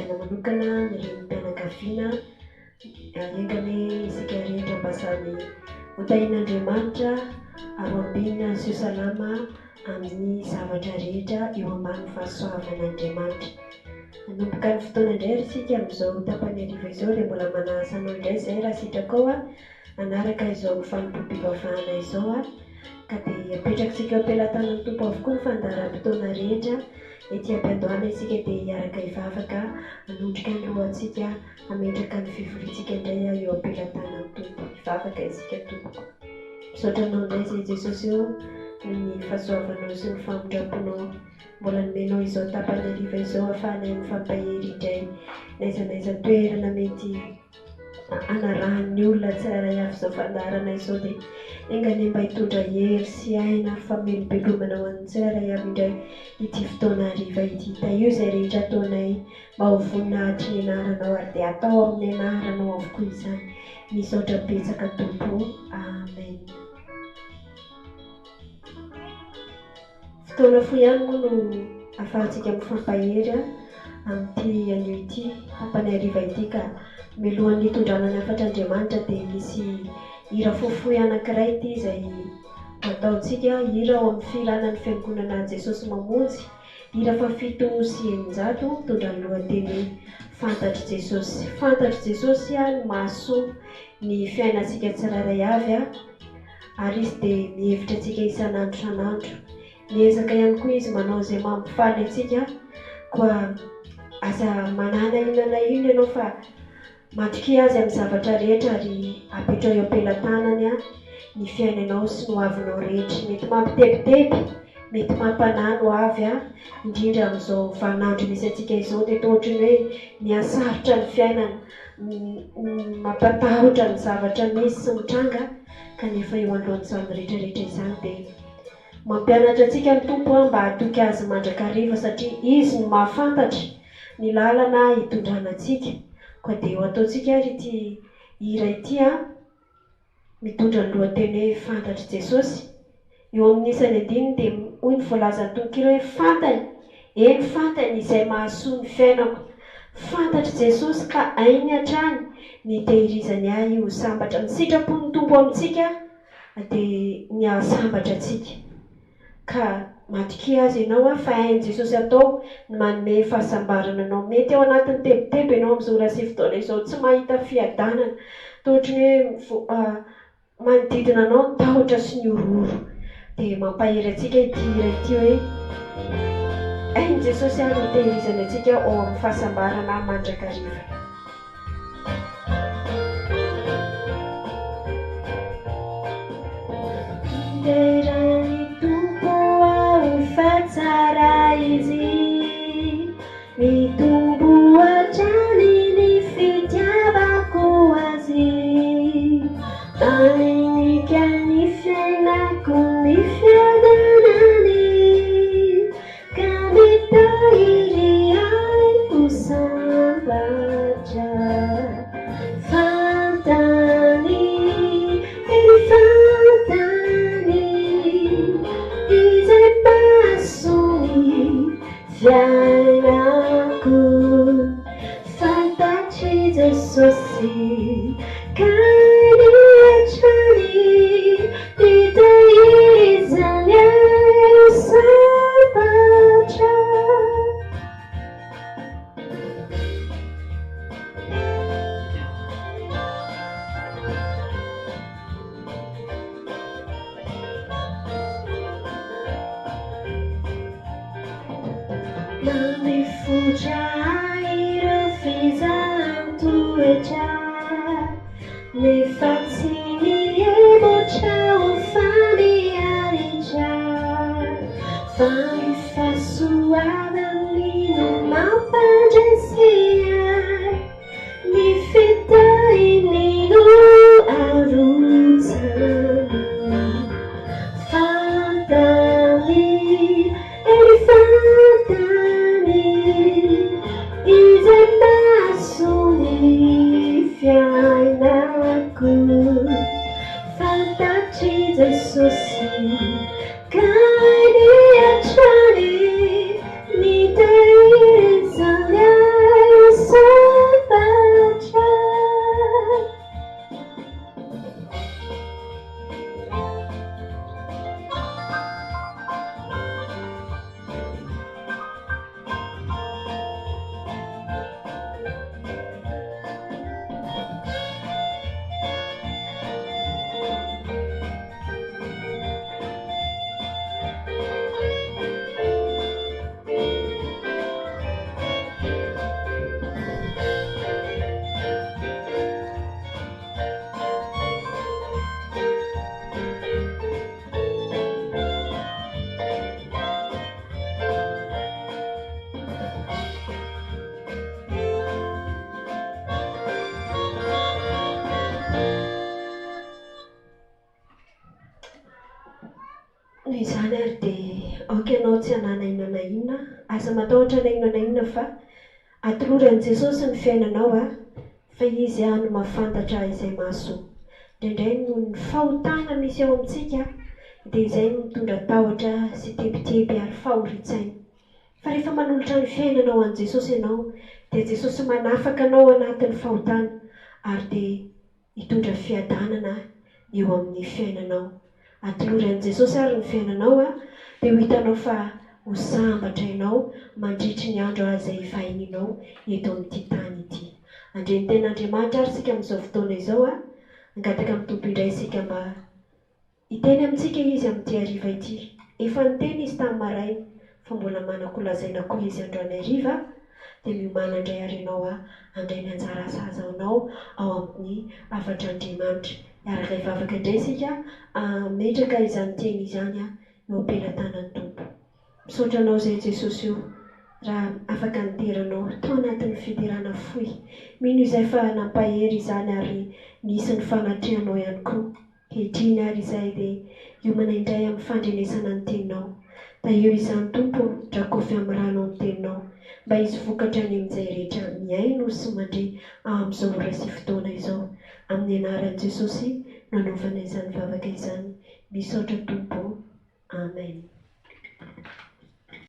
Deraina manokana ny renim-pianakaviana. Enga anie isika rehetra mba samy ho tahian'Andriamanitra ary ho ambinina sy ho salama amin'ny zavatra rehetra eo ambany fahasoavan'Andriamanitra. Hanomboka ny fotoana indray ary isika amin'izao tapany hariva izao dia mbola manasa anao indray izay raha sitrakao hanaraka izao fanompoam-pivavahana izao ka dia apetrakitsika eo am-pelatanan'ny Tompo avokoa ny fandaharam-potoana rehetra. Ety am-piandohana isika dia hiaraka hivavaka, hanondrika ny lohantsika, hametraka ny fivoriantsika indray eo am-pelatanan'ny Tompo. Hivavaka isika tompoko. Misaotra anao indray izay Jesosy ô, noho ny fahasoavanao sy ny famindram-ponao. Mbola nomenao izao tapany hariva izao ahafahanay mifampahery indray. N'aiza n'aiza toerana mety hanarahan'ny olona tsirairay avy izao fandaharana izao dia enga anie mba hitondra hery sy aina ary famelombelomana ho an'ny tsirairay avy indray ity fotoana hariva ity. Tahio izay rehetra ataonay mba ho voninahitry ny anaranao ary dia atao amin'ny anaranao avokoa izany. Misaotra betsaka Tompo. Amen. Fotoana fohy ihany moa no ahafahantsika mifampahery amin'ity anio ity, tapany hariva ity ka milohan'ny hitondrana ny hafatr'Andriamanitra dia misy hira fohifohy anankiray ity izay ho ataontsika, hira ao amin'ny fihirana ny Fiangonana Jesosy Mamonjy, hira faha-607 mitondra ny lohateny hoe Fantatr'i Jesosy. Fantatr'i Jesosy ny mahasoa ny fiainantsika tsirairay avy. Ary Izy dia mihevitra antsika isan'andro isan'andro. Miezaka ihany koa Izy manao izay mampifaly antsika. Koa aza manahy na inona na inona ianao fa matokia Azy amin'ny zavatra rehetra ary apetraho eo am-pelatanany ny fiainanao sy ny hoavinao rehetra. Mety mampitebiteby, mety mampanahy ny hoavy, indrindra amin'izao vaninandro misy antsika izao dia toa ohatran'ny hoe mihasarotra ny fiainana. Mampatahotra ny zavatra misy sy mitranga kanefa eo anoloan'izany rehetra rehetra izany dia mampianatra antsika ny Tompo mba hatoky Azy mandrakariva satria Izy no mahafantatra ny lalana hitondrana antsika. Koa dia ho ataontsika ary ity hira ity mitondra ny lohateny hoe Fantatr'i Jesosy. Eo amin'ny isan'ny andininy dia hoy ny voalazan'ny tononkira hoe Fantany, eny fantany izay mahasoa ny fiainako. Fantatr'i Jesosy ka hainy hatrany ny hitehirizany ahy ho sambatra. Ny sitrapon'ny Tompo amintsika dia ny hahasambatra antsika. Ka matokia Azy ianao fa hain'i Jesosy atao ny manome fahasambarana anao. Mety ao anatin'ny tebiteby ianao amin'izao ora sy fotoana izao, tsy mahita fiadanana, toa ohatry ny hoe manodidina anao ny tahotra sy ny horohoro. Dia mampahery antsika ity hira ity hoe, Hain'i Jesosy ary ny hitehirizany antsika ao amin'ny fahasambarana mandrakariva. Midera ny Tompo aho fa tsara Izy, mitombo hatrany ny fitiavako Azy. Manenika ny fiainako ny fiadanany. Ka mitahiry ahy ho sambatra. Fantany, eny fantany, izay mahasoa ny fiainako. Fantatr'i Jesosy ka ny hatrany Nitehirizany ahy ho sambatra. Nandifotra ahy ireo fizahan-toetra. Nefa tsy mihemotra ho fa miaritra. Fa ny fahasoavany no mampandresy ahy. Ny fitahiny no arotsany. Fantany, eny fantany, izay mahasoa ny fiainako. Fantatr'i Jesosy ka hainy hatrany ny tehirizany ahy. ianao tsy hanana inona na inona, aza matahotra na inona na inona fa atolory an'i Jesosy ny fiainanao a, fa Izy no mahafantatra izay mahasoa. Indraindray noho ny fahotana misy eo amintsika dia izay no mitondra tahotra sy tebiteby ary fahorian-tsaina. Fa rehefa manolotra ny fiainanao an'i Jesosy ianao dia Jesosy manafaka anao anatin'ny fahotana ary dia hitondra fiadanana eo amin'ny fiainanao. Atolory an'i Jesosy ary ny fiainanao dia ho hitanao fa ho sambatra ianao mandritry ny andro izay hivahinianao eto amin'ity tany ity. Handre ny tenin'Andriamanitra ary isika amin'izao fotoana izao. Hangataka amin'ny Tompo indray isika mba Hiteny amintsika Izy amin'ity hariva ity. Efa niteny Izy tamin'ny maraina, fa mbola manan-kolazaina koa Izy androany hariva, dia miomàna indray àry ianao handray ny anjara asa azonao ao amin'ny hafatr'Andriamanitra. Hiaraka hivavaka indray isika hametraka izany teny izany eo am-pelatanan'ny Tompo. Misaotra Anao izay Jesosy o, raha afaka nidera Anao tao anatin'ny fiderana fohy. Mino izay fa nampahery izany ary nisy ny fanatrehanao ihany koa. Ankehitriny ary izahay dia hiomana indray amin'ny fandrenesana ny Teninao. Tahio izany, Tompo ô, drakofy amin'ny ranao ny Teninao, mba hisy vokatra any amin'izay rehetra mihaino sy mandre amin'izao ora sy fotoana izao. Amin'ny anaran'i Jesosy no anaovana izany vavaka izany. Misaotra, Tompo ô. Amen.